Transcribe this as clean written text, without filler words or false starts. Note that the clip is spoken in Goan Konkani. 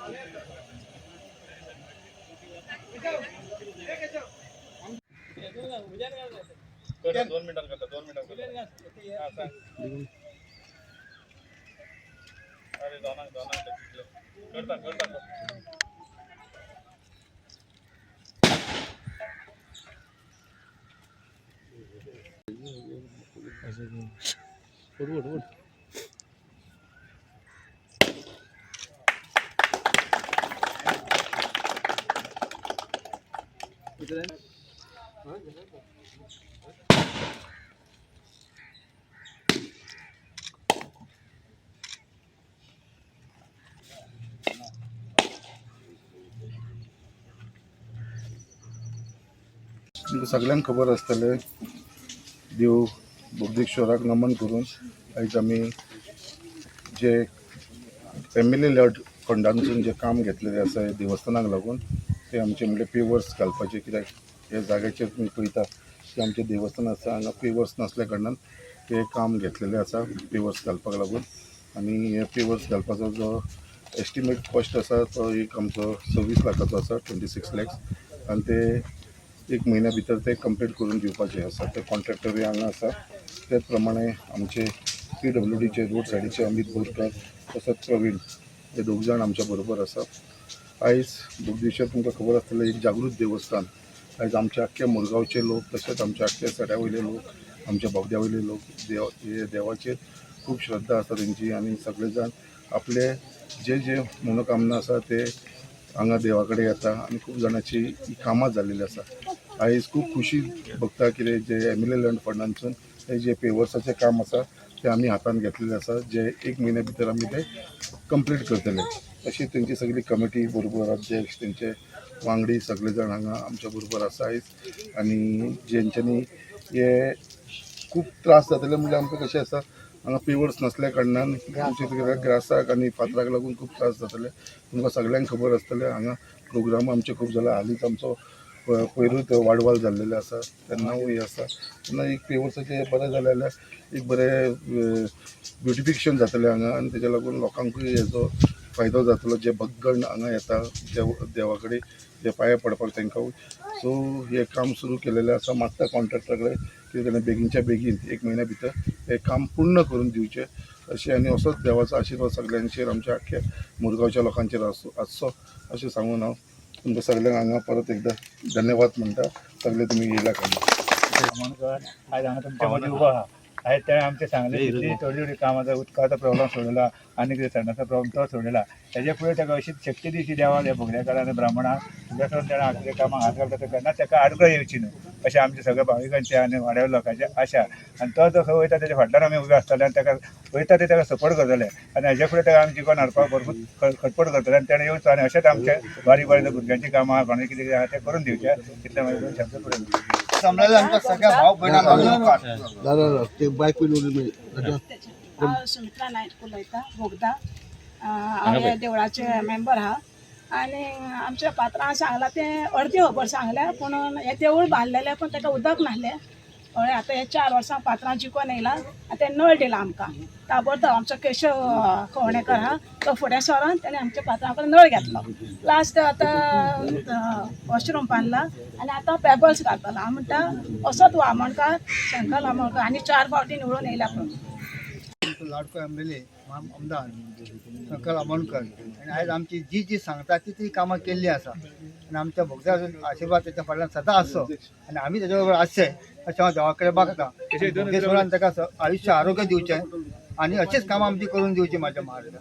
दोन मिनिटां करता, 2 मिनिटां करता. अरे दोनाक दोनाक करता करता. तुमकां सगळ्यांक खबर आसतलें, देव बोगदेश्वराक नमन करून आयज आमी जे फॅमिली लॅड फंडांतसून जें काम घेतलेलें आसा हे देवस्थानाक लागून, ते आमचे म्हणल्यार पेवर्स घालपाचे. कित्याक ह्या जाग्याचेर तुमी पळयता की आमचें देवस्थान आसा, हांगा पेवर्स नासल्या कारणान ते काम घेतलेलें आसा पेवर्स घालपाक लागून. आनी हे पेवर्स घालपाचो जो एस्टिमेट कॉस्ट आसा तो एक आमचो 26 लाखाचो आसा, 26 लॅक्स. आनी ते एक म्हयन्या भितर ते कंप्लीट करून दिवपाचे आसा. ते कॉन्ट्रॅक्टरूय हांगा आसा. त्याच प्रमाणे आमचे पीडब्ल्यूडीचे रोड सायडीचे अमीत बोरकर तसोच प्रवीण हे दोग जाण आमच्या बरोबर आसा. आयज बोगदेश्वर तुमकां खबर आसतलें एक जागृत देवस्थान. आयज आमच्या आख्ख्या मुरगांवचे लोक तशेंच आमच्या आख्ख्या सड्या वयले लोक, आमच्या बोगद्या वयले लोक देव हे देवाचेर खूब श्रद्धा आसा तेंची. आनी सगळे जाण आपले जे जे मनोकामना आसा ते हांगा देवा कडेन येता आनी खूब जाणांची ही कामां जाल्लेली आसा. आयज खूब खुशी भोगता कितें जे एम एल ए लँड फंडांतसून हे जे पेवर्साचें काम आसा तें आमी हातान घेतलेलें आसा, जे एक म्हयन्या भितर आमी ते कंप्लीट करतले. तशी तेंची सगळी कमिटी बरोबर, अध्यक्ष, तेंचे वांगडी सगळे जाण हांगा आमच्या बरोबर आसा आयज. आनी जेंच्यांनी हे खूब त्रास जातले म्हणल्यार आमकां कशें आसा, हांगा पेवर्स नासल्या कारणान आमच्या ग्रासाक आनी फातराक लागून खूब त्रास जातले. तुमकां सगळ्यांक खबर आसतलें, हांगा प्रोग्राम आमचे खूब जाला. हालींच आमचो पयरूच वाडवाल जाल्लेले आसा, तेन्नाय हें आसा. तेन्ना एक पेवर्साचें बरें जालें जाल्यार एक बरें ब्युटिफिकेशन जातलें हांगा आनी तेज्या लागून लोकांकूय हेजो फायदो जातलो, जे भक्तगण हांगा येता देवा कडेन जे पांये पडपाक तांकां. सो हें काम सुरू केलेलें आसा. मागता कॉन्ट्रॅक्टरा कडेन की तेणें बेगीनच्या बेगीन एक म्हयन्या भितर हें काम पूर्ण करून दिवचें अशें. आनी असोच देवाचो आशिर्वाद सगल्यांचेर, आमच्या आख्ख्या मुरगांवच्या लोकांचेर आसचो अशें सांगून हांव तुमकां सगल्यांक हांगा परत एकदां धन्यवाद म्हणटा, सगळे तुमी येयल्या कारणान. आमोणकर आयज हांगा तुमच्या मदीं उबो आहा. आयज तेणें आमचें सांगलें कितली थोडी थोडी कामां आसा. उदकाचो प्रॉब्लम सोडयला आनी कितें सणाचो प्रॉब्लम तो सोडयला. तेजे फुडें ताका अशीच शक्ती दिवची देवान ह्या भोगल्याकार आनी ब्राह्मणाक. तुज्या तेणें आपल्या कामाक हात घालता तेन्ना ताका आडखळ येवची न्हू अशें आमचे सगळ्या भाविकांचे आनी वाड्यार लोकांचे आशा. आनी तो जो खंय वयता तेच्या फाटल्यान आमी उबे आसतले आनी ताका वयता ते ताका सपोर्ट करतले आनी हेज्या फुडें ताका आमी जिखोवन हाडपाक भरपूर खटपट करतले. आनी तेणें येवचो आनी अशेंच आमचे बारीक बारीक भुरग्यांची कामां कोणाक कितें कितें आहा तें करून दिवचें. इतलें मागीर दोन शब्द पुरो. समजायला आमच्या सगळ्या भाव भयणांक. दादा, ते बायक पयलीं. हांव सुमित्रा नायक उलयतां, बोगदा. हांव ह्या देवळाचे मेंबर आहा आनी आमच्या पात्रान सांगलां तें अर्दी खबर सांगल्या, पूण हें देवूळ बांदलेलें पूण ताका उदक नासलें. हय, आतां हे 4 वर्सां पात्रां जिखोन येयला. आतां तें नळ दिला आमकां ताबडतोब. आमचो केशव खवणेकर आहा, तो फुडें सरोन तेणें आमच्या पात्रां कडेन नळ घेतलो. लास्ट आतां वॉशरूम बांदला आनी आतां पेबल्स घालतलो. हांव म्हणटा असोच आमोणकार, शंकर आमोणकर आनी 4 फावटी निवडून येयला पूण. आमचो लाडको एमएलए आमदार शंकर आमोणकर आनी आयज आमची जी जी सांगता ती ती कामां केल्ली आसा. आनी आमच्या भोगद्या आशिर्वाद तेच्या फाटल्यान सदां आसचो आनी आमी तेच्या बरोबर आसचे अशें हांव देवा कडेन मागता. भोगेश्वरान ताका आयुश्य आरोग्य दिवचें आनी अशीच कामां आमची करून दिवची म्हाज्या महाराजा.